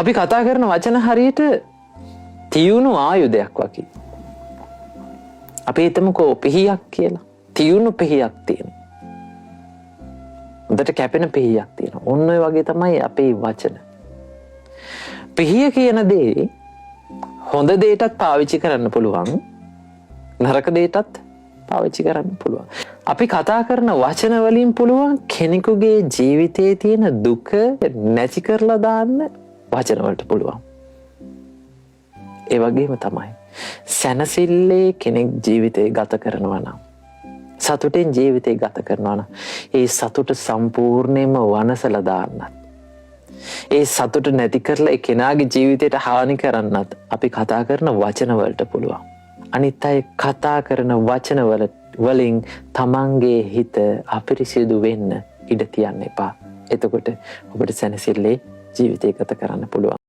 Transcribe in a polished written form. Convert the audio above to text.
අපි කතා කරන වචන හරියට තියුණු ආයුධයක් වගේ. අපි හිතමුකෝ පිහියක් කියලා. තියුණු පිහියක් තියෙනවා. හොඳට කැපෙන පිහියක් තියෙනවා. ඔන්න ඔය වගේ තමයි අපේ වචන. පිහිය කියන දේ හොඳ දේටත් පාවිච්චි කරන්න පුළුවන්, නරක දේටත් පාවිච්චි කරන්න පුළුවන්. අපි කතා කරන වචන වලින් පුළුවන් කෙනෙකුගේ ජීවිතයේ තියෙන දුක නැති කරලා දාන්න වචන වලට පුළුවන්. ඒ වගේම තමයි සැනසිල්ලේ කෙනෙක් ජීවිතය ගත කරනවා නම්, සතුටෙන් ජීවිතය ගත කරනවා නම්, ඒ සතුට සම්පූර්ණයෙන්ම වනසලා දාන්නත්, ඒ සතුට නැති කරලා ඒ කෙනාගේ ජීවිතයට හානි කරන්නත් අපි කතා කරන වචන වලට පුළුවන්. අනිත් අය කතා කරන වචන වලින් තමන්ගේ හිත අපිරිසිදු වෙන්න ඉඩ තියන්න එපා. එතකොට ඔබට සැනසිල්ලේ ජීවිතය ගත කරන්න පුළුවන්.